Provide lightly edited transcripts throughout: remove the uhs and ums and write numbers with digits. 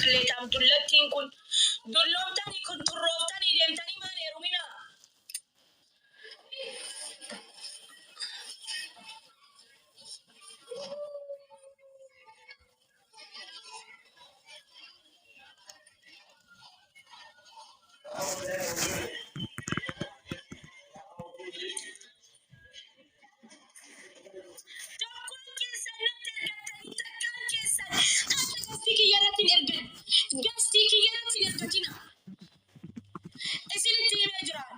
Qilleexaam dullattiin kun dulloomtanii kun turrooftanii deemtanii maal heeruminaa? Tokkoon keessan natti ergattanii takkaan keessan akka gastii kiyya irratti hin ergan. Gastii kiyya irratti hin ergatina. Isinitti himee jiraan.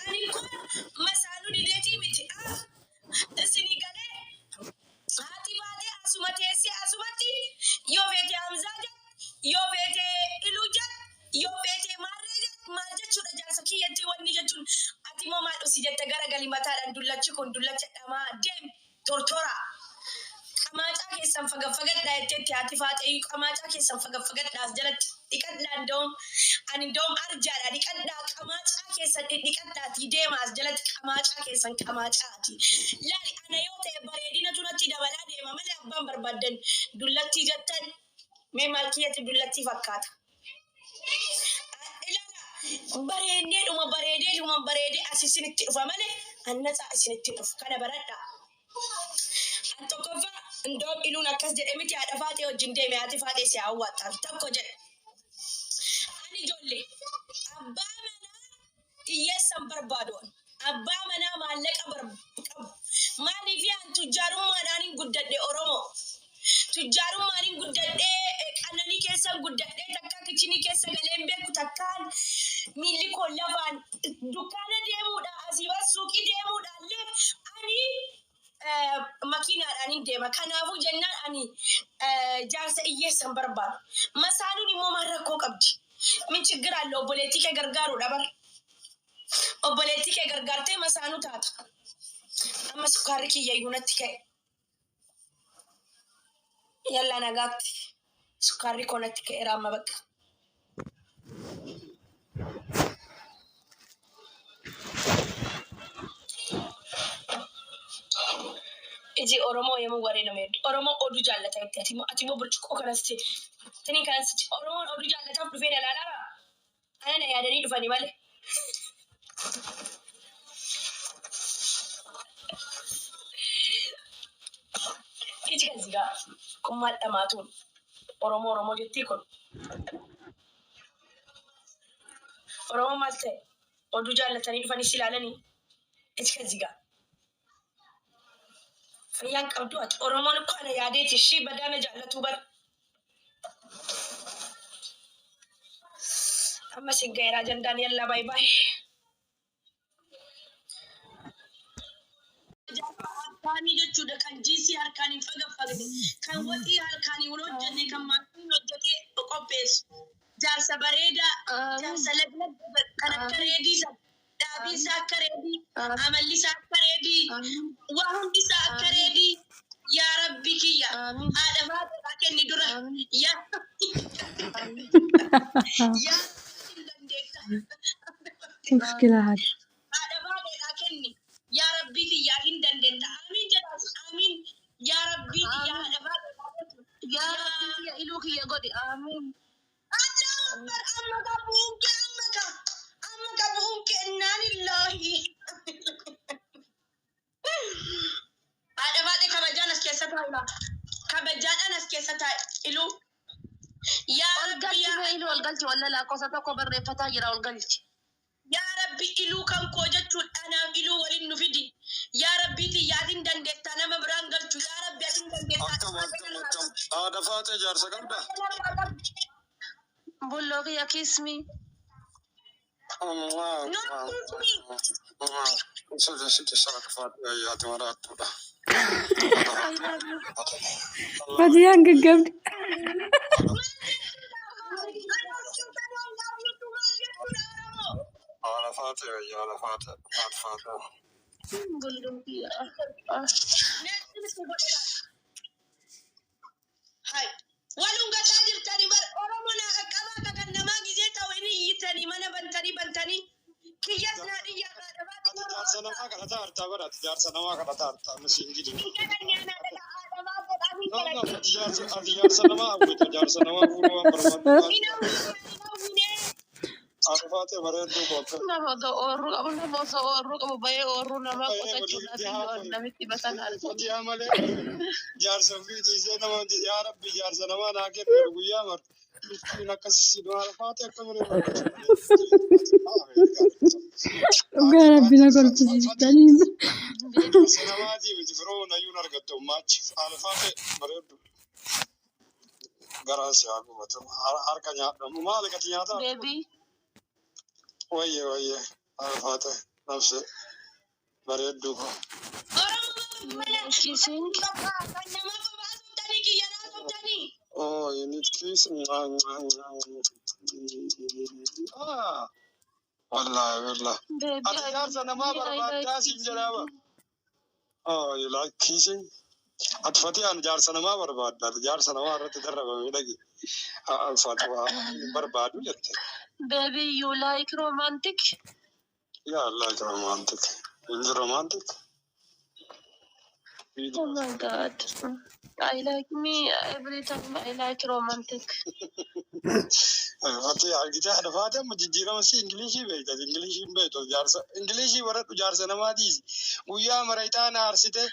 Ani kun masaanuu dideetii miti. Ah, isinii galee haati baatee asuma teessee asumatti yoo feete Hamzaa jette, yoo feete Iluu jette, yoo feete Maarree jette, maal jechuudha jaarsa kiyyatti wanni jechuun ati immoo maal usi jette garagali mataadhaan dullachi kun dullacha dhamaa deem tortora. Qamaacaa keessan fagaffagadhaa jetteetti haati faaxee qamaacaa keessan fagaffagadhaa as jalatti dhiqadhaa indoom ani indoom arjaadha dhiqadhaa qamaacaa keessan dhidhiqadhaatii deema as jalatti qamaacaa keessan qamaacaati laali ana yoo ta'e bareedinatu natti dabalaa deema malee abbaan barbaaddan dullattii jettan mee maal kiyyatti dullattii fakkaata. Ilaala bareeddeedhuma bareedeedhuma bareedee as isinitti dhufa malee annatsaa isinitti dhufu kana baradhaa. An tokkoffaa indoom iluun akkas jedhe miti haadha faaxee wajjin deeme haati faaxee si hawwattaaf tokko jedhe. Ani ijoollee abbaa manaa hiyyeessan barbaadu an. Abbaa manaa maallaqa qabu. Maaliif an tujjaarummaadhaan hin guddadhe Oromoo. Tujjaarummaan hin guddadhee qananii keessan guddadhee takkaa kichinii keessa galee hin beeku takkaan miilli koo lafaan dukkaana deemuudha asii bas suuqii deemuudha illee ani makiinaadhaan hin deema. Kanaafuu jennaan ani jaarsa hiyyeessa hin barbaadu. Masaanuun immoo maal rakkoo qabdi? Min chiggir alle obboleettii kee gargaaruudha bar. Obboleettii kee gargaartee masaanuu taata. Amma sukkaarri kiyyayyuu natti ka'e. Yallaa nagaatti. Sukkaarri koo natti ka'eera amma bakka. Iji Oromoo yommuu waree nama hedduu. Oromoo oduu jaallata jetti ati immoo ati immoo burcuqqoo kanas tiniin kanas Oromoon oduu jaallataaf dhufee na ilaalaara. Ana na yaadanii dhufani malee. Iji kan sigaa kun maal dhamaatuun Oromoo Oromoo jettii kun. Oromoo maal ta'e oduu jaallatanii dhufanii si ilaalanii iji kan sigaa. Fayyaan qabdu ati Oromoon akka ana yaadeeti ishii badaa na jaallatuu bara. Amma sin ga'eera ajandaan yallaa baay baay. Affaanii jechuudha kan jiisii harkaan hin fagaffagne kan waxii harkaan hin hojjenne kan maashiniin hojjetee qopheessu jaarsa bareedaa jaarsa laglag kan akka reedii sana dhaabiin isaa akka reedii amalli isaa akka reedii waa hundi isaa akka reedii yaa rabbi kiyya haadha faaxeedhaa kenni dura yaa yaa hin dandeetta. Mushkila haadha. Haadha faaxeedhaa kenni yaa rabbii kiyyaa hin dandeetta amiin jedhaas amiin yaa rabbii kiyya haadha faaxeedhaa kenni Yaa Rabbi kiyya iluu kiyya godhi. Amiin. Allahu Akbar amma ka bu'uun kee amma ka amma ka bu'uun kee innaa lillaahi. Haadha baatee kabajaan as keessa taa'ila. Kabajaadhaan as keessa taa'i iluu. Yaa Ol Rabbi galchi yaa mee iluu ol galchi walla lakkoofsa tokko barreeffataa jira ol galchi. Yaa Rabbi iluu kan koo jechuun anaaf iluu walin nu fidi. Yaa Rabbii tiyya atin dandeettaa nama biraan galchu. Yaa Rabbi atin dandeettaa Akkam akkam akkam. Haadha faatee jaarsa qabdaa? Bulloo kiyya kiss me. Ati maraattuudha. I love you. Fatiyaan gaggabdi. Haadha faatee wayya haadha faatee haadha faatee. Bulloo kiyya. Hai. Walun gataa jirtani bar Oromo naa qaqqabaa ka kan namaa gizee ta'u hin iyyitanii mana bantanii bantanii kiyyas naa dhiyyaata. namaa kadhataa hartaa bara. Ati jaarsa namaa kadhataa hartaa. Misiin gidu. Hin kadhanne anaa dhadhaa haadha baateedhaaf hin No, no, kadhanne. ati jaarsa namaa hawwita. Jaarsa namaa fuudhuu waan barbaaddu. Hin hawwine, hin hawwine. Haadha faatee bareedduu kootta. Nama osoo oorruu qabu, nama osoo oorruu qabu bahee oorruu namaa qotachuudhaaf namitti basaqaadha. Fatiyaa malee jaarsa ofii dhiisee nama, yaa Rabbi, jaarsa namaa naa kennu guyyaa marti. Miskiin akkasii si haadha faatee akka malee. Dhugaa rabbi na kolfisiistanii. Jaarsa namaatii miti, firoo nayyuun argattu maachi. Haadha faatee bareeddu. Garaan si haa gubatu. Harka nyaadhamu. Maali gati nyaataa? Baby. Wayye wayye. Haadha faatee nafse bareedduu koo. Oromoo mana Kissing. bakka kan namaa kophaa sobdanii kiyyanaa sobdanii. Oh, you need kiss? Mwah, mwah, mwah. Ah, wallahi, wallahi. Baby. Ati jaarsa namaa barbaaddaa siin jedhaa. Oh, you like kissing? Ati Fatiyaan jaarsa namaa barbaadda. Ati jaarsa namaa irratti darrabamee dhagi. Fatwa hin barbaadu jette. Baby, you like romantic? Yeah, I like romantic. Is it romantic? Oh my God. I like me every time I like romantic. Ati argitee haadha faate amma jijjiirama si Ingilishii beekta. Ingilishii hin beektu, jaarsa. Ingilishii baradhu, jaarsa namaa dhiisi. Guyyaa mara ixaana aarsite,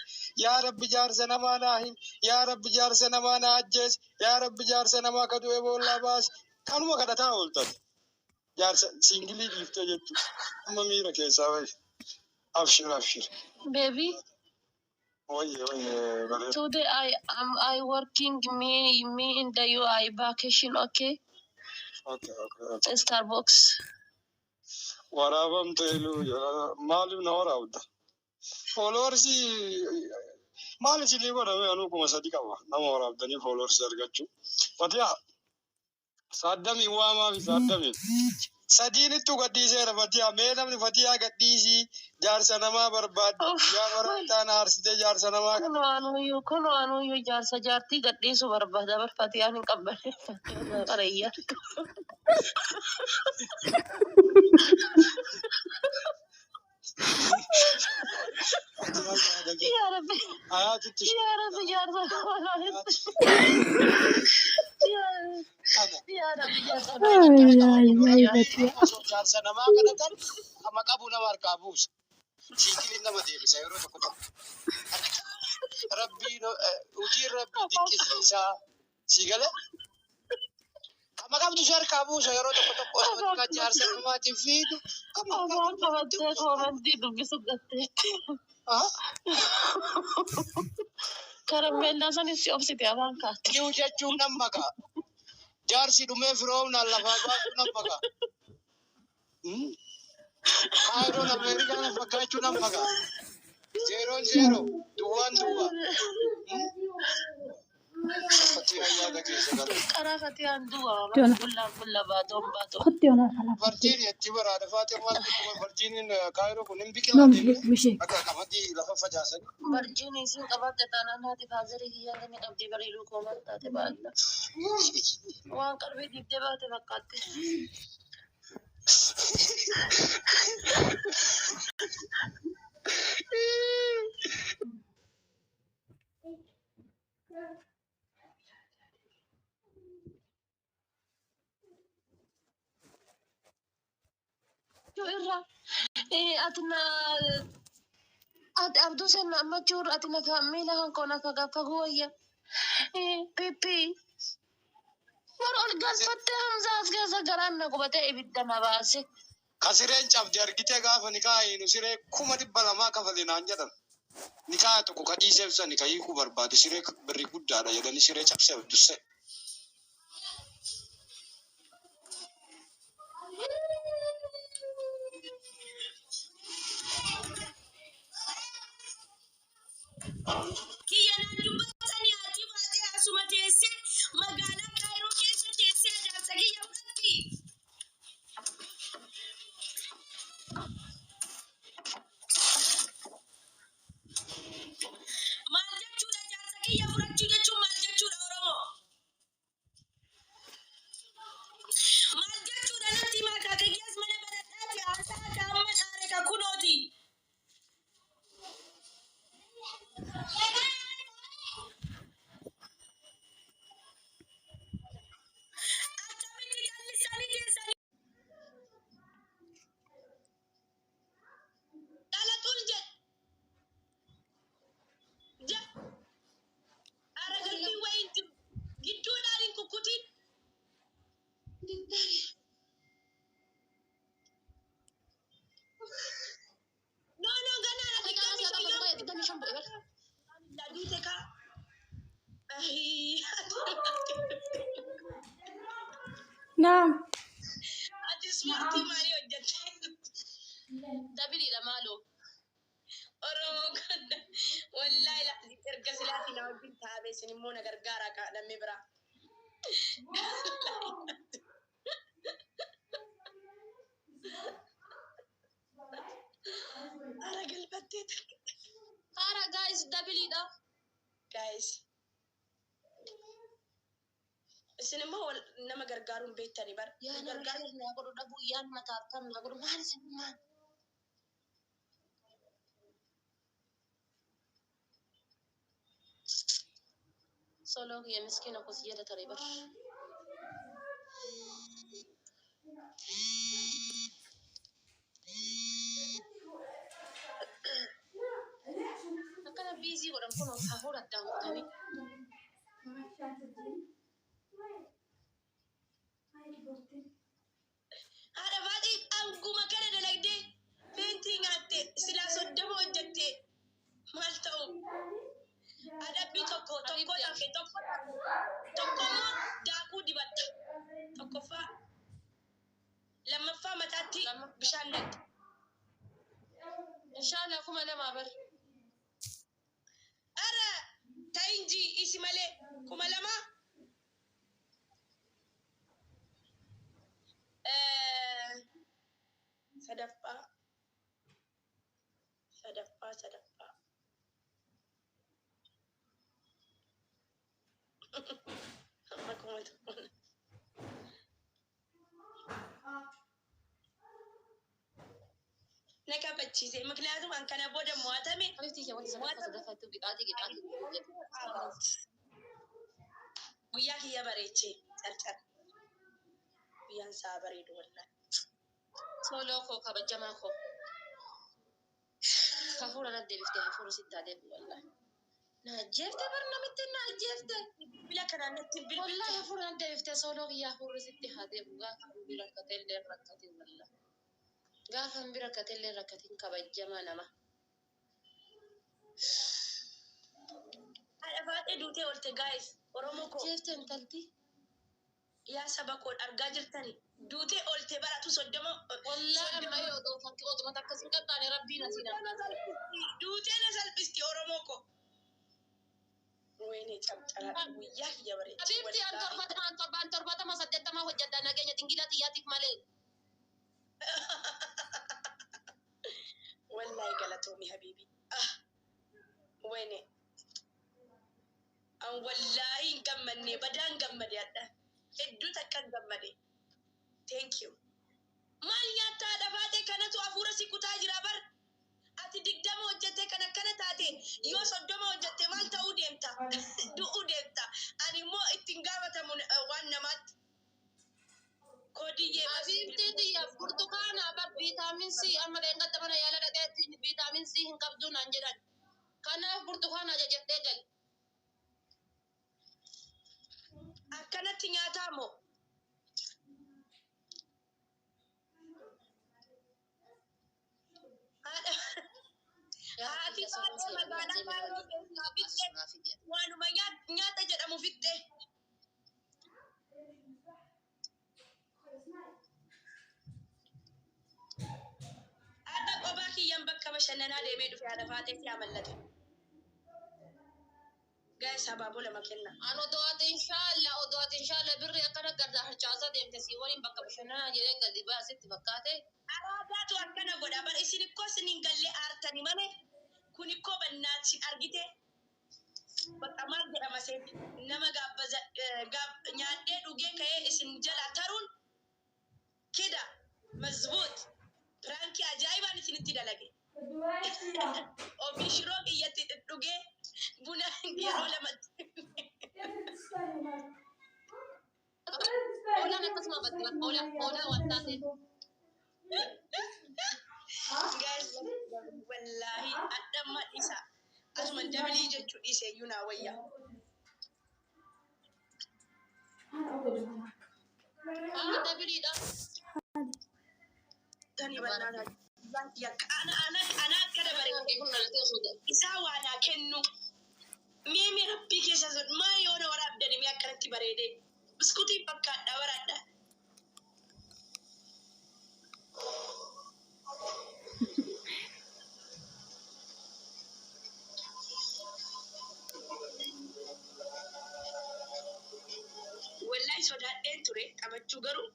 yaa Rabbi, jaarsa namaa naa hin, yaa Rabbi, jaarsa namaa naa ajjeesi, yaa Rabbi, jaarsa namaa ka du'e boollaa baasi. Kanuma kadhataa ooltan. Jaarsa single dhiiftee jechuudha. Amma miira keessaa bahi. Abshir, abshir. Baby, Wayye wayye bareedu. today I am I working me in the UI vacation, okay? Okay. Starbucks. Waraabamte iluu maaliif na waraabda? Followersii maal isinii godhame? Anuu 3000 qaba. Nama waraabdanii followersii argachuu. Fatiyaa saaddamii waamaa fi saaddamii. Sadiinittu gadhiiseera Fatiyaa. Mee namni Fatiyaa gadhiisii jaarsa namaa barbaadde. Uff. Yaa barataan aarsitee jaarsa namaa. Kun waanuyyuu jaarsa jaartii gadhiisuu barbaada barfatiyaan hin qabbanne. Qarayyaa. Yaa Rabbi. Hayaatitti. Yaa Rabbi, jaarsa namaa. Yaa Rabbi, jaarsa Ay, ay, ay, Fatiyaa. Jaarsa namaa kadhatan ama qabu nama harkaa buusa. Siikiliin nama deebisa yeroo tokko tokko. Rabbiin hojiin rabbii dinqisiisaa. Si gala? Kama qabdu si harkaa buusa yeroo tokko tokko osoo akka jaarsa namaatiif fiidu. Kama Afaan qabattee commentii dubbisu gatteetti. Ah? Karameellaa sanis si obsite afaan kaatte. Kiw jechuun nan maqaa. Jaarsi dhumee firoomnaan lafaa baasuu nan maqaa. Kaayiroon Ameerikaan fakkaachuu nan maqaa. Zeeroon zeeroo, duwwaan duwwaa. Fakkii ayyaana keessa gala. Karaa fatiyaan duwwaa Tola. bullaa bulla baatoon baatoo. Kotti onaa kana. Varjiin itti baraadha. Faatee maal varjiiniin Kaayiroo kun hin No, biqilaa deemee mishee. akka qamadii lafa facaasan. Barjiin isin qabatte taanaan haati faazarii kiyyaa ni qabdii bareeduu koo maal taate baalla. Waan qalbii dibdee baate fakkaatte. Irraa ati na ati abduu sen ammachuu irra ati nafa miila kan koo nafa fagoo wayya. Pippi. Warra ol galfattee Hamzaa as keessa garaan na gubatee ibidda na baase. Ka sireen cabde argitee gaafa nikaa hiinu siree 200,000 kafale naan jedhan. Nikaa tokko ka dhiiseef sani ka hiikuu barbaade siree birrii guddaadha jedhanii siree cabsee dusse. Kiyya naan dubbatanii haati baatee asuma teessee magaalaa Kaayiroo keessa teessee jaarsa kiyya fudhatti. Maal jechuudha jaarsa kiyya fudhachuu jechuun, maal jechuudha, Oromoo? Maal jechuudha natti himaa? Kaakayyaas mana baradhaati haasaa kaamma dhaare ka kunooti. Naam. Ati ispoortii maalii hojjette? Dabiliidha maaloo. Oromoo kana wallaahi erga silaatii na wajjin taa'ee isin immoo na gargaaraa kaadhamee biraa. Ara galfattee Haara guys, dabiliidha. Guys. Isin immoo nama gargaaruun beektanii bara. Yaa nama Gargaaruun share naa godhu dhabuu, yaa nama tap tap naa godhu, maal isin maal? Soloo kiyya miskiina koo si jala taree bar. Akkana busy godhan kun hafuura addaan kutanii. Haadha faaxii anguma kana dalagdee feentii nyaatte, silaa 30 hojjette maal ta'u? Adabbii tokko tokko Habiibti. Tafe tokko tokko immoo daakuu dibatta. Tokkoffaa, lammaffaa mataatti Lammaffaa. Bishaan naqxa. Inshallah 2000 bar. Ara ta'inji isi malee 2000. Sadaffaa, sadaffaa, sadaffaa. Amma 1000. Na kabachiise ምክንያቱም an kana booda mo'atame. Habiibti kiyya wanti sadaffaa sadaffaatti qixaatii qixaatii jedhu. Guyyaa kiyya bareechee carcar. Guyyaan isaa bareedu wallaahi. Soloo koo, kabajamaa koo. Hafuura na deebiftee, hafuura sitti haa deebi'u wallahi. Na ajjeefte bar, namitti na ajjeefte. Bilbila kanaan natti bilbiltu. Wallahi hafuura na deebiftee, soloo kiyya, hafuurri sitti haa deebi'u. Gaafa hin rakkate illee rakkatin wallahi. Gaafa hin rakkate illee rakkatin, kabajamaa nama. Haadha faaxee duutee oolte guys. Oromoo koo. Ajjeefte intalti. Yaa saba koo, argaa jirtani. Duutee oolte baratu 30. Wallahi amma yoo odoo fakkii oduma takka sin qaxxaane rabbiin asii nama. Duutee na salphisti, Oromoo koo. Wayne carcaraa guyyaa kiyya bareechee. Habiibti, an 70, an 7, an 70 80 hojjedha nageenya xingilaa xiyyaatiif malee. Wallahi galatoomi habiibi. Ah, wayne. An wallaahi hin gammanne, badaan gammade adda. Hedduu takka hin gammade. Thank you. Maal nyaattaa dhabaate kanatu hafuura si kutaa jira bar. Ati 20 hojjette kan akkana taate, yoo 30 hojjette maal ta'uu deemta? Du'uu deemta. Ani immoo ittiin gaafatamu waan namaatti. Koodiyyee. Habiibti xiyya burtukaana bar, vitamin C amma dheengadda mana yaala dhaqeetti vitamin C hin qabdu naan jedhan. Kanaaf burtukaana ajajadhee gali. Akkanatti nyaataa moo? Haati baatee magaalaa Kaayiroo keessaa fixxe, waanuma nyaata jedhamu fixxe. Adda qophaa kiyyaan bakka bashannanaa deemee dhufe, haadha faatee si amallate. Guys, abaaboo lama kenna. An odoo ati inshallah, odoo ati inshallah birri akkana garda harcaasaa deemte si waliin bakka bashannanaa jedhee gadi baasitti fakkaate. Araadaatu akkana godha. Bar isin ikkoo isiniin gallee aartani malee kun ikkoo bannaachi argite. Bakka maal jedhama seeti nama gaabbaza nyaadhee dhugee ka'ee isin jala taruun kida mazbuut prankii ajaa'ibaan isinitti dalage. Ofii shiroo kiyyatti dhugee buna yeroo lamatti. Hoolaan akkasuma batti, hoolaa hoolaa waan taateef. Guys, wallaahi adhamma isa. Asuma dabilii jechuu dhiisee iyyuu naa wayya. Haa, dabiliidha. Tani bannaataa. Yakka ana ana ana akka dabare. Kun dhalatee osoo Isaa waa naa kennu. Mee mee rabbii keessa sun maa yoo na waraabdani mee akkanatti bareedee. Biskuutiin fakkaadha waraadha. Sodaadheen ture taphachuu, garuu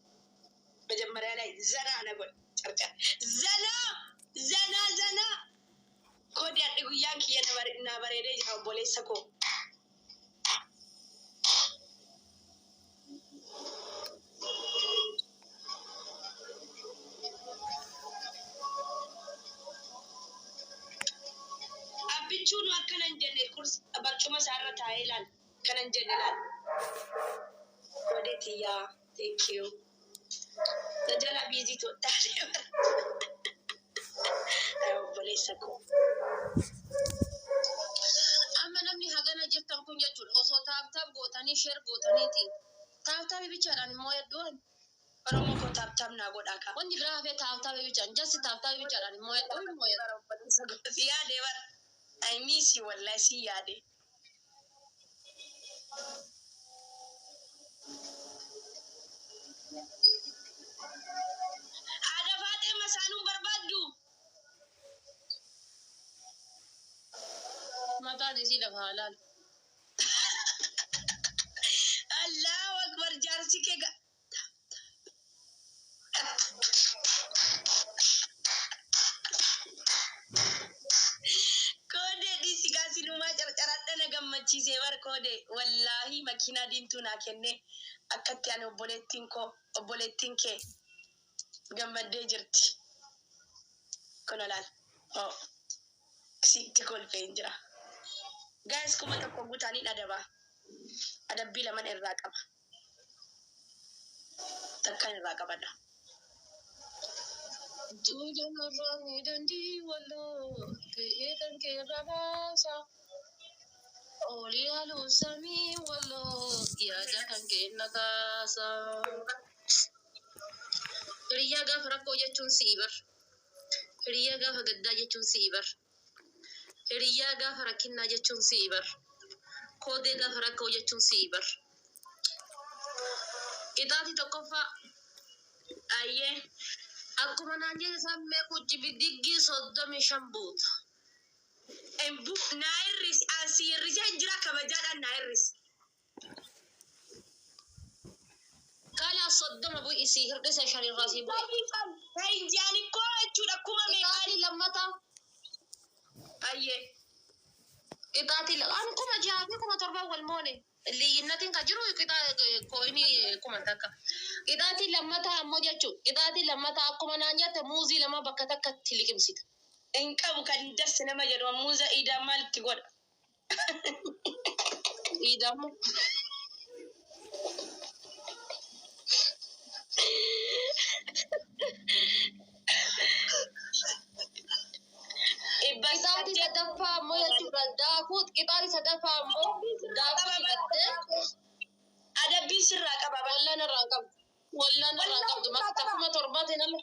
መጀመሪያ ላይ ዘና na godhe carcar zanaa zanaa zanaa. Koodi, hadhi guyyaan kiyya na bareedee jira, obboleessa koo. Abbichuun akkana hin jenne, barcuma isaarra taa'ee ilaal kana hin jenne ilaal. Koodee tiyyaa, thank you. Na jalaa busy taatee obboleessa koo. Amma namni hagana jirtan kun jechuudha, osoo tap tap gootanii, share gootaniiti. Tap tap bichaadhaan immoo hedduun. Oromoo koo, tap tap naa godhaa kaa. Wanti biraa hafee tap tap bichaan, just tap tap bichaadhaan immoo hedduun immoo hedduu. Obboleessa koo, si yaade bara. I miss you, wallahi si yaade. Haadha Faaxee, masaanuun barbaaddu. Mataan isii lafa haa laalu. Allahu akbar, jaarsi kee ga. Koodee, dhiisi gaasinumaa carcaradha, na gammachiisee bar koodee. Wallaahi makiinaa diimtuu naa kennee akkatti ani obboleettiin koo, obboleettiin kee gammaddee jirti. Kun olaal. Oh. Sitti kolfee hin jira. Guys, 1000 guutaanii adabaa. Adabbii laman irraa qaba. Takkaan irraa qabadha. Duujanarraa dandii walloo ga'ee kan keerra baasa. Olii haluu samii walloo yaada kan kenna kaasa. Hiriyaa gaafa rakkoo jechuun si'i bar. Hiriyaa gaafa gaddaa jechuun si'i bar. Hiriyaa gaafa rakkinnaa jechuun si'i bar. Koodee gaafa rakkoo jechuun si'i bar. Qixaatii tokkoffaa. Ayyee. Akkuma naan jedhe sammee kucci bidiggii 35 buuta. Embu naa hir'isi, ansi hir'isee hin jira, kabajaadhaan naa hir'isi. Kalaa 30 bu'i, sii hir'ise, shanirraa sii bu'e. Hinjaan koo jechuudha kuma meeqaan. Qixaatii lammataa. Ayyee. Qixaatii an 6000 fi 7000 wal moone. Liyyinnatiin kan jiru qixaa coinii 1000. Qixaatii lammataa ammoo jechuudha. Qixaatii lammataa, akkuma naan jette, muuzii lama bakka takkatti liqimsita. Hin qabu kan das nama jedhu, muuza iidaa maalitti godha? Iidamu. Dhibba Qixaatii sadaffaa ammoo jechuudha. Daakuu, qixaatii sadaffaa ammoo daakuu dibattee. Adabbii sirraa qaba. Wallaan irraa hin qabdu. Wallaan irraa hin qabdu. Makka 7000ti nama.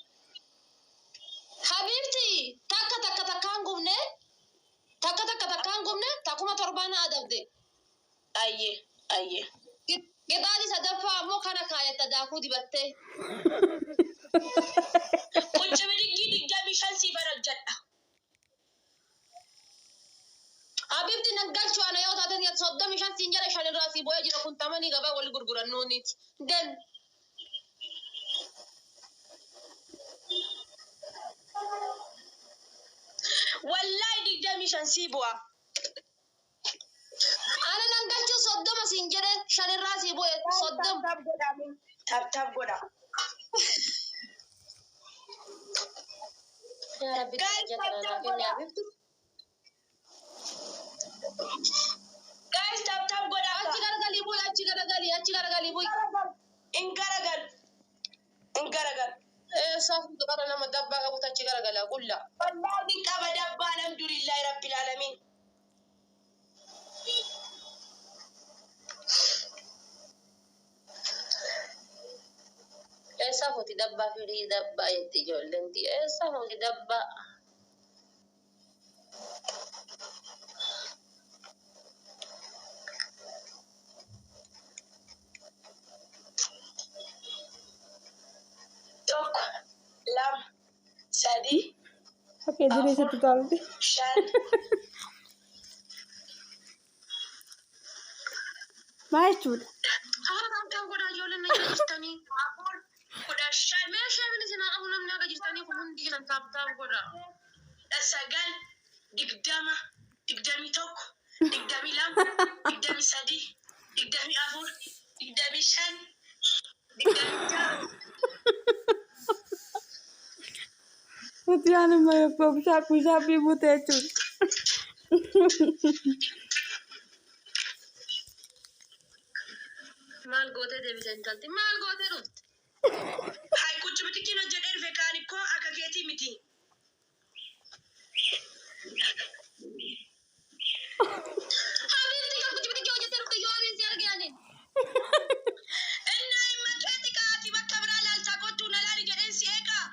Habiibti, takka takka takkaan gubne, takka takka takkaan gubne, ta 7000 na adabde. Ayyee, ayyee. Qixaatii sadaffaa ammoo kana kaayatta daakuu dibattee. Quncimi bidiggii 25 siifan hojjedha. Habiibti, nan galchu ana yoo taate, 35 siin jedhe, shan irraa sii bu'ee jira, kun tamanii gabaa wal gurgurannuuniti. Den. Wallaahi 25 sii bu'a. Ana nan galchu, 30 siin jedhe, shan irraa sii bu'e, 30. Tap godha. Tap tap godha. Yaa Rabbi, Guys, daraja kana naa kenne, Habiibti. Guys, tap tap godha. Achi garagalii bu'i, achi garagalii, achi garagalii bu'i. Hin garagalu. Hin garagalu. Eessaa fuutu qara nama dabbaa qabutu achi garagala qulla. Wallaahi qaba dabbaa, alhamdulillahi rabbil alamin. Eessaa fuuti dabbaa, firii dabbaa jetti ijoolleen. Eessaa fuuti dabbaa. Tokko, lama, sadii, Akka idilee isatti taaluti. shan. Maal jechuudha? Haara. Taaptaap godhaa ijoolleen na jala jirtanii. 4, 15, Meeshaa bilis hin qabu namni akka jirtanii kun hundi jiran taaptaap godhaa. 19, 20, 21, 22, 23, 24, 25, 26. Fatiyaan immoo pushaappii buute jechuudha. Maal gootee deebite intalti? Maal gootee dhufte? Hay qucci hojjedhee dhufe kaan ikkoo akka keetii miti. Habiibti kan kuchi bitikee hojjettee dhufte yoo amiin si arge ani. Innaa himma keeti kaati bakka biraa laaltaa kottuu na laali jedheen si eegaa.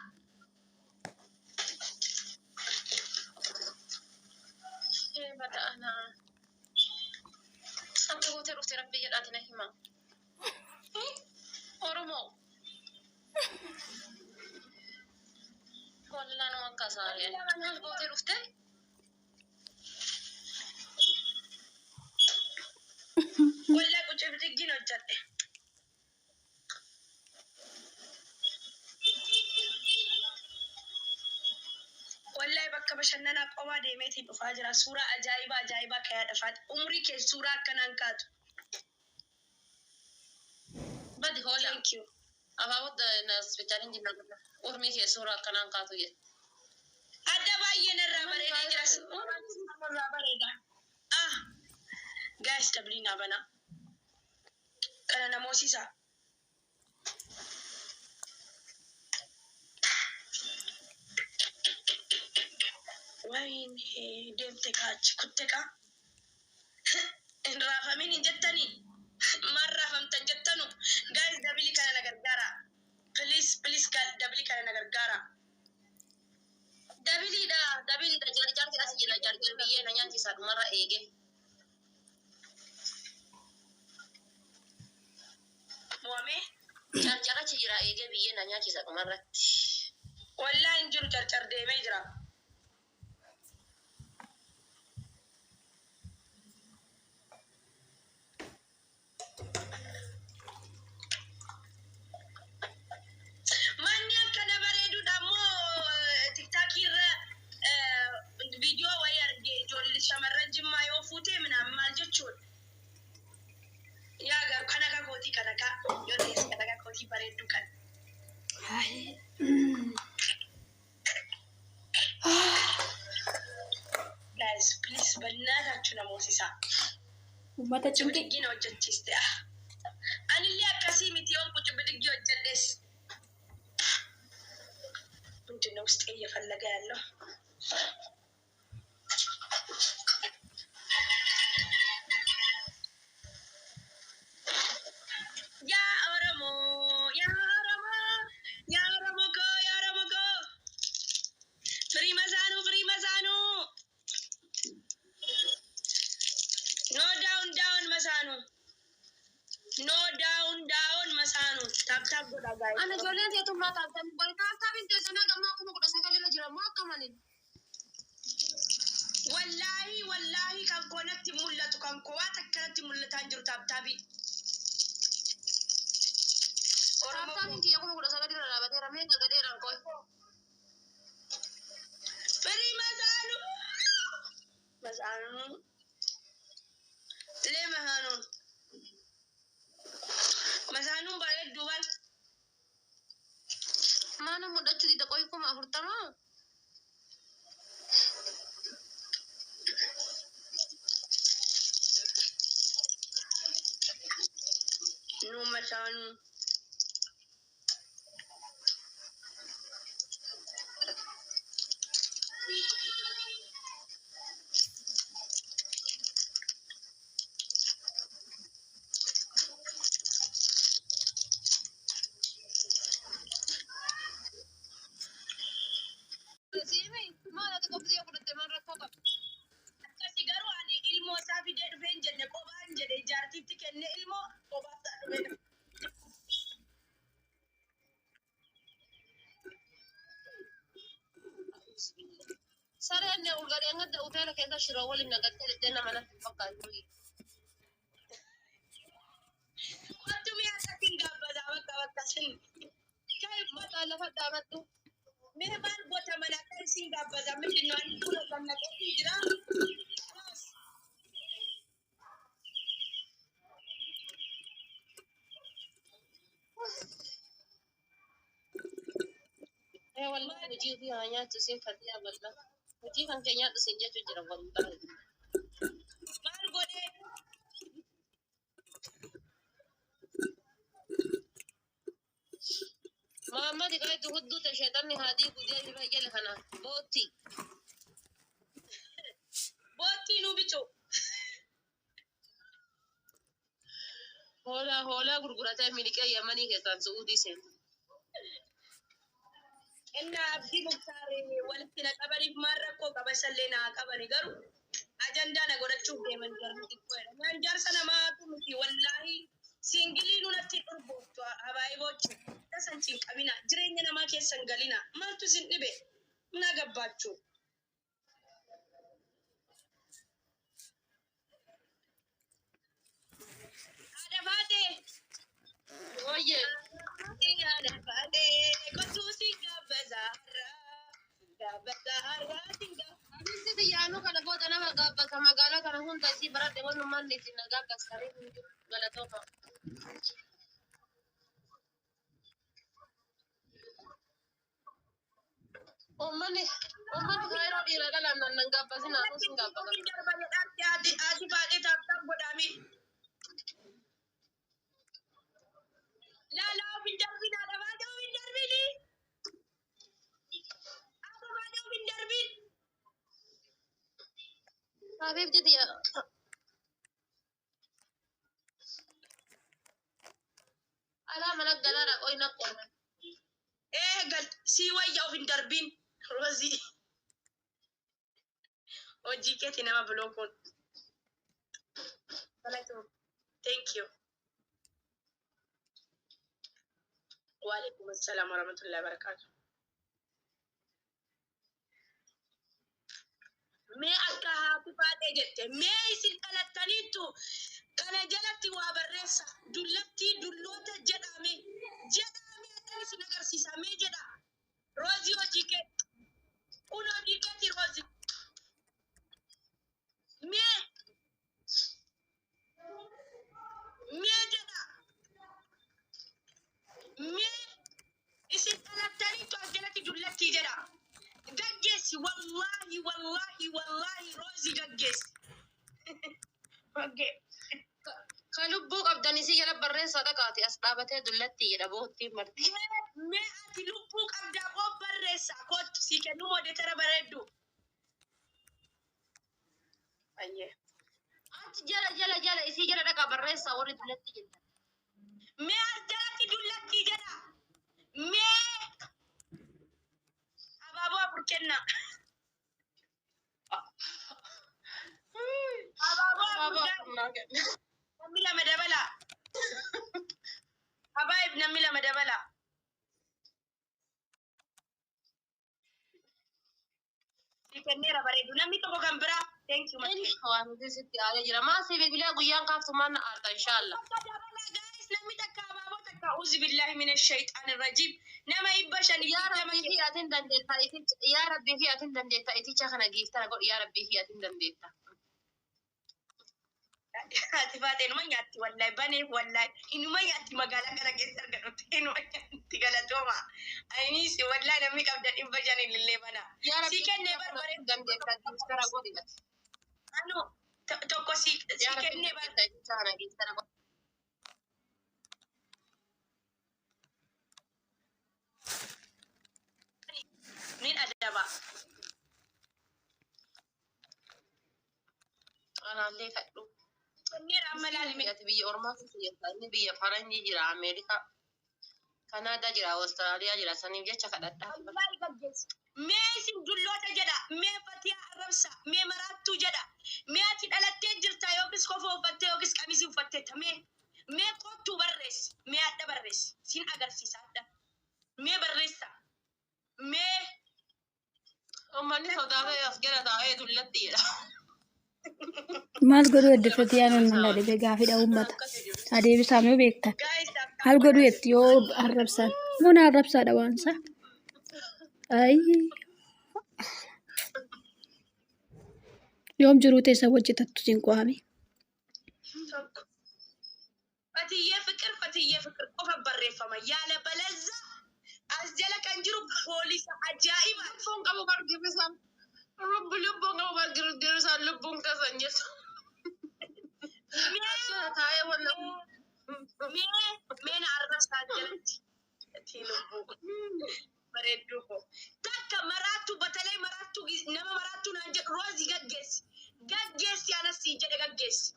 Ee bada ana. Akka gootee dhufte rabbi jedhaati na hima. Oromoo. Wallaan waan kasaare. Maal gootee dhufte? Wallaa qucci bitikkiin hojjedhe. Wallahi bakka bashannanaa qophaa deemeetiin dhufaa jira. Suuraa ajaa'ibaa ajaa'ibaa kayaa dhafaati. Umrii kee suuraa akkanaan kaatu. Badi hoola. Thank you. Abaaboo hospitaalin jinna urmii kee suuraa akkanaan kaatu jedhe. Adda baay'ee narraa bareedee jira. Narraa bareeda. Ah, guys, double naa banaa. Kana namoosisaa. Wayne deemte kaa achi kutte kaa. Hin raafamin hin jettanii. Maal raafamtan jettanu. Guys, double kana na gargaara. Please, please, double kana na gargaara. Doubleiidha doubleiidha jaarti jaarti as jira jaarti biyyee na nyaachisa dhumarra eege. Mo'amee. Carcara achi jira eege biyyee na nyaachisa dhumarratti. Wallaa hin jiru carcar deemee jira. Manni akkana bareedudha ammoo TikTokii irra viidiyoo wayii arge ijoollee shamarran Jimmaa yoo fuute minaan maal jechuudha. Yaa gar kan akka kootii kan akka yoo ta'es kan akka kootii bareedduu kan. Guys, please bannaataachuu namoosisaa. Uummata cinqii. Bidiggiin hojjechiiste. Ah. Anillee akkasii miti yoon qucu bidiggii hojjedhes. ምንድን ነው ውስጤ እየፈለገ ያለው? Yaa Oromoo, yaa Oromoo, yaa Oromoo koo, yaa Oromoo koo. Firii masaanuu, firii masaanuu. No down, down masaanuu. No down, down masaanuu. Tap tap godha guys. Ana ijoolleen teetummaa taaptaap godhe taaptaapiin teessanii gammaa 19,000 irra jira moo akka malee? Wallaahi, wallaahi kan koo natti mul'atu kan koo waan takka natti mul'ataa hin jiru taaptaabii. Oromoo Taaptaapiin kiyya 19,000 irra dhaabateera meeqa gadeeraan qoy. Firii masaanuu. Masaanuu. Lee masaanuun. Masaanuun bareedduu bal. Maana mul'achuu dida qoy 40,000? Nu masaanuu. Siimi maal ati qofti yoo fudhatte maal rakkoo qaba? Akkasi garuu ani ilmoo isaa fidee dhufee hin jenne kophaa hin jedhe jaartiitti kenne ilmoo kophaa isaa dhufee. Sareen ulgadhee gadda hoteela keessa shiroo waliin nagattee jettee nama natti hin fakkaatu. Kottu mi'a akkasii Maqaa lafa dhaabadhu. Mee maal goota mana akka isin gaabbaza ምንድን ነው? አንድ ሁለት ቀን jira. Ee wallahi hojii ofii haa nyaattu isin fatiyaa wallah. Hojii kan kee nyaadhu isin jechuu jira wallahi. Maal godhee? Muhammad qaaytu hudduu ta'e sheexanni haadii gudee bira jala kana bootti. Boottii nu bicu. Hoolaa hoolaa gurguratee miliqee Yamanii keessaan Su'uudii seenu. Innaa Abdii Muktaar walitti na qabaniif maal rakkoo qaba isallee naa qabani garuu ajandaa na godhachuuf deeman jarri xiqqoodha. Naan jaarsa namaatu miti wallaahi siingilii nunatti dhurgooftu habaayee boochu. Tasan cinqabina jireenya namaa keessan galina maaltu isin dhibe na gabbaachuu. Haadha faatee. Ooyyee. Haadha faatee kottuu si gaabbaza har'aa gaabbaza har'aa si gaabbaza. Abitti xiyyaanuu kana booda nama gaabbata magaalaa kana hunda isii baradhe wanummaan itti na gaabbastanii hin jiru galatooma. Uummanni uummanni kaayiroo dhiira dhalaan nan nan gaabbasin anuu sin gaabbata. Haati faatee taaptaap godhaami. Laalaa of hin darbin haadha faatee of hin darbini. Haadha faatee of hin darbin. Habiibti xiyya alaa mana galaadha qoy na qorre. Ee gal sii wayya of hin darbin. Roozii hojii keeti nama bilookuun. Thank you. Waalaikum assalam warahmatullahi wabarakatuh. Mee akka haati faatee jette mee isin dhalattaniittu kana jalatti waa barreessa dullattii dulloota jedhame jedhame akkan isin agarsiisa mee jedha Roozii hojii kee kun hojii keeti Roozii mee mee jedha mee isin dhalattaniittu as jalatti dullattii jedha gaggeessi wallaahi wallaahi wallaahi Roozii gaggeessi. Okay. Ka lubbuu qabdan isii jala barreessaa dhaqaati as dhaabatee dullatti jedha boottiin marti. Mee ati lubbuu qabdaa koo barreessa kootu sii kennu moderator bareeddu. Ayyee. Achi jala jala jala isii jala dhaqaa barreessaa warri dullatti jettan. Mee as jalatti dullattii jedha. Mee abaaboo afur kenna. Abaaboo afur Abaaboo kenna. afur naa kenna. Namni lama dabala. Abaayib namni lama dabala. Sii kenneera bareedu. Namni tokko kan biraa. Thank you. Inni waan nuti sitti aaree jira. Maal si bilbilaa guyyaan kaaftu maal na aarta inshaallah. Takka dabala guys namni takka abaaboo takka auzu billahi mina shayxaan rajiim nama dhibba shanii Yaa digdama Rabbii fi atin dandeetta iticha yaa Rabbii fi atin dandeetta iticha kana giiftara godhi yaa Rabbii fi atin dandeetta. Ati faatee inuma nyaatti wallahi baneef wallahi inuma nyaatti magaalaa kana keessa argadhutti inuma nyaatti galatooma. Ayinis wallahi namni qabda dhibba shaniin illee bana. Yaa Si Rabbii kennee iticha kana barbaree dandeetta giiftara godhi. anu tokko si Yaa Rabbii kennee bar dandeetta iticha kana giiftara godhi. Nin adaba. Anaallee kadhu. Kenneera amma laalime. Ati biyya ormaa keessa jirta. Inni biyya faranjii jira Ameerikaa. Kanaadaa jira Awustiraaliyaa jira saniif jecha kadhadhaa. Wallahi gaggeessu. Mee isin dulloota jedha. Mee fatiyaa arrabsa. Mee maraattuu jedha. Mee ati dhalattee jirta yookiis kofoo uffattee yookiis qamisii uffatteetta. Mee mee kottuu barreessi. Mee adda barreessi. Sin agarsiisa adda. Mee barreessa. Mee Uummanni sodaatee as jala taa'ee dullatti jedha. Maal godhuu adda fatiyaan onnaa dhibee gaafidha uummata. Adeebisaa mee beektan? Guys, tap Maal godhu jetti yoo arrabsan. Muna arrabsaadha waan isaa. Ayii. Yoom jiruu teessa wajji tattu siin qo'ame. Tokko. Fatiyyee Fiqir, Fatiyyee Fiqir qofa barreeffama. Yaala balazza as jala kan jiru poolisa ajaa'iba. Lubbuun qabu bar girrisaan. Rubbi lubbuun qabu bar girrisaan lubbuun keessan jettu. Mee Akkana taa'ee walla. mee mee na arrabsaa jalatti. Ati lubbuu bareedduu koo. Takka maraattuu batalee maraattuu nama maraattuu naan jedhu Roozii gaggeessi. Gaggeessi anas sii jedhe gaggeessi.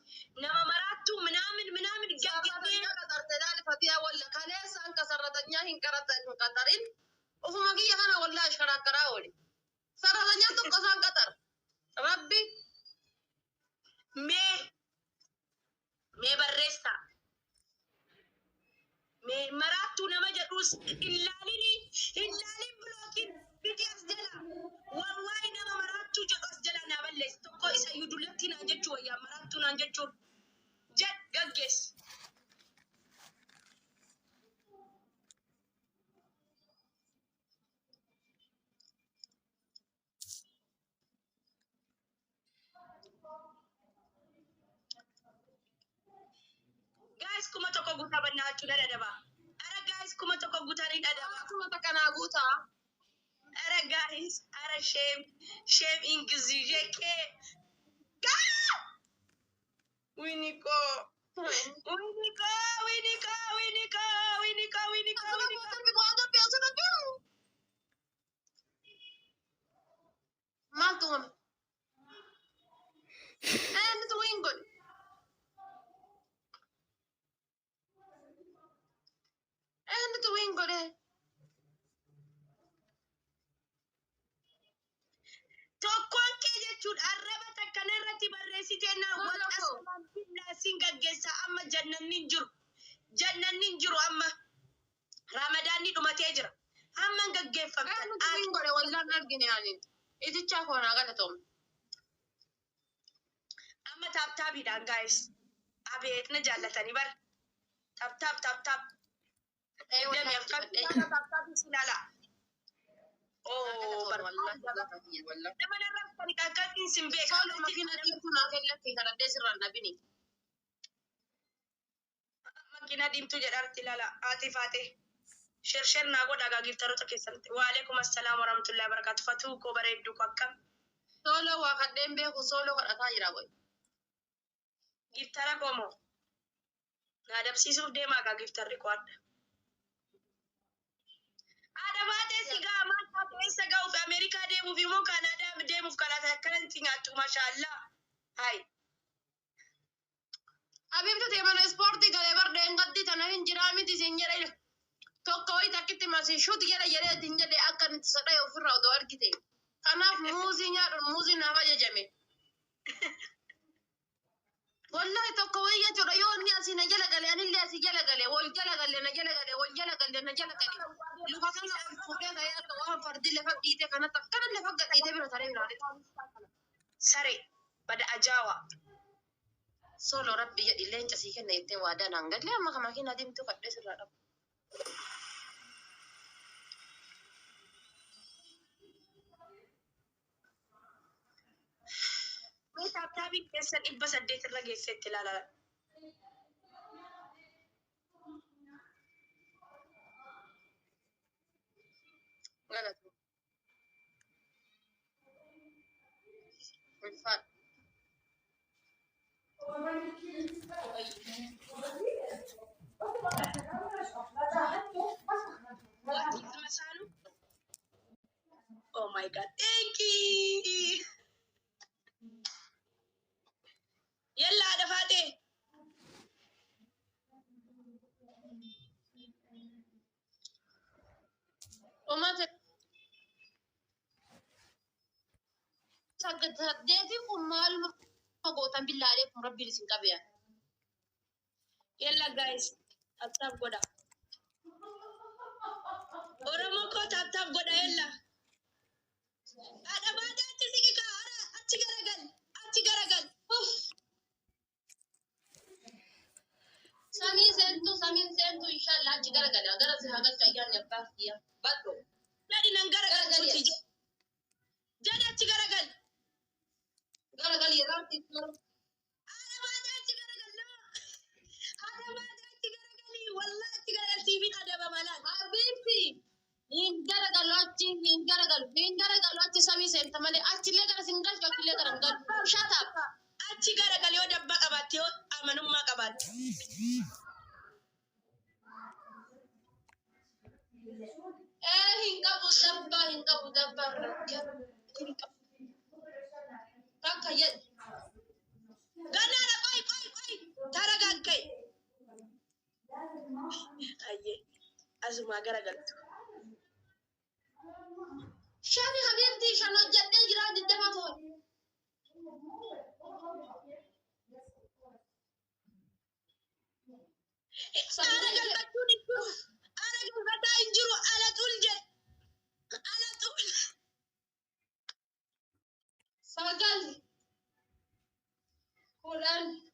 Nama maraattuu minaamin minaamin gaggeessee. Sarratanyaa qaxarte laali Fatiyaa walla kaleessaan ka sarratanyaa hin qaratan hin qaxarin ufuma kiyya kana walla ashkaraakkaraa oole. Sarratanyaa tokko isaan qaxar. Rabbi Mee mee barreessaa. Mee maraattuu nama jedhus hin laalin bilookiin fidi as jala. Wallahi nama maraattuu jedhu as jala naa balleessi. Tokko isa iyyuu dullatti naan jechuu wayyaa maraattuu naan jechuun. Jedh gaggeessi. Guys, 1000 guutaa bannaachuu na dhadhaba. Ara guys, 1000 guutanii dhadhaba. Akkuma takka naa guutaa. Ara guys, ara shame, shame ingizije kee. Winiko, Winiko, Winiko, Winiko, Winiko, Winiko, Asirra Winiko. boodarbi bu'aa darbi asirra jiru. Maaltu uumame? Eenyutu wayin godhe? Eenyutu wayin godhe? Tokkoon kee jechuun arraba takka narratti barreessitee na Solo koo. waqas gaggeessaa amma jannanni hin jiru. Jannanni hin jiru amma. Ramadaanni dhumatee jira. Hamma hin gaggeeffamtan. Eenyutu wayin godhe wallaan argine ani. Itichaa koo naa galatoomne. Amma tap tapiidhaan guys. Abeet na jaallatanii bar. Tap tap tap tap. Ee Damee wallaan afkan injifadhee. tap tapii si ilaala. Naa Oo galatoomne wallaan barbaada. wallaan. Nama narrabsanii akkasiin sin beeka. Solo makiina diimtuu naa kennatti kadhadhee sirraan dhabini. Makiinaa diimtuu jedhaarti ilaala. Haati faate. Share share naa godhaa gaa giftaroota keessatti. Waalaikum assalaam warahmatullahi wabarakatuh. Fatuu koo bareedduu koo akkam. Solo waa kadheen beeku solo kadhataa jira boy. Giftara koo moo? Na adabsiisuuf deemaa gaa giftarri koo adda. Haadha baatee si gaa maal taate eessa ga'uuf Ameerikaa deemuuf immoo Kaanaadaa deemuuf karaa akkanatti nyaattu maashaallaa. Hai. Habibti ta'e mana ispoortii galee bar dheengaddi tana hin jiraa miti siin jedhe tokko wayi takkitti masi shut jedhe jedhee ittiin jedhe akka inni sadhaye ofirraa odoo argite. Kanaaf muuzii nyaadhu muuzii naaf ajajame. Wallahi tokko wayii jechuudha yoo inni asii na jala gale anillee asii jala gale wal jala galle na jala gale wal jala galle na jala gale luka kana ol fuudhee ka'ee akka waan fardi lafa dhiite kanatti akkana lafa gadhiite bira taree bira Saree bada ajaawaa. Solo rabbi jedhi leenca sii kenna jettee waadaa naan galle amma ka makiinaa diimtuu kadhee sirraa dhabu. Mee tap tapiin keessan 800 irra geesseetti ilaalaa. Galatu. Ulfaadha. What is Masalu? Oh my God. Thank you. Yalla haadha faatee. Uummata saddeetiin kun maaluma gootan billaalee kun rabbiin isin qabeya. Yalla guys. Tap tap godha. Oromoo koo tap tap godha yalla. Haadha baatee achi siqi kaa. Ara achi garagal. Achi garagal. Uff. Samii seentu samiin seentu. seentu inshallah achi garagala gara si haa galchu ayyaanni abbaa kiyya badho. Jedhi nan Garagali garagalchuuti achi. jedhi achi garagal. Garagali yeroo itti. Haadha baatee achi garagal nama. Haadha baatee achi garagalii wallaahi achi garagalchiifin adabama laal. Habiibti hin garagalu achi hin garagalu hin garagalu achi samii seenta malee achillee gara sin galchu achillee gara hin galchu. Shut up. Achi garagal yoo dabbaa qabaatte yoo amanummaa qabaatte. Ee hin qabu dabbaa hin qabu dabbaa hin qabu. Takka jedhu. Ganaadha qoy qoy qoy taragaagga'i. Ayyee asumaa garagaltu. Shani habiibti shan hojjedhee jira 20 tola. Aara galfachuun hin jiru. Aara galfataa hin jiru. Ala xul jedhe. Ala xul. 9, 10.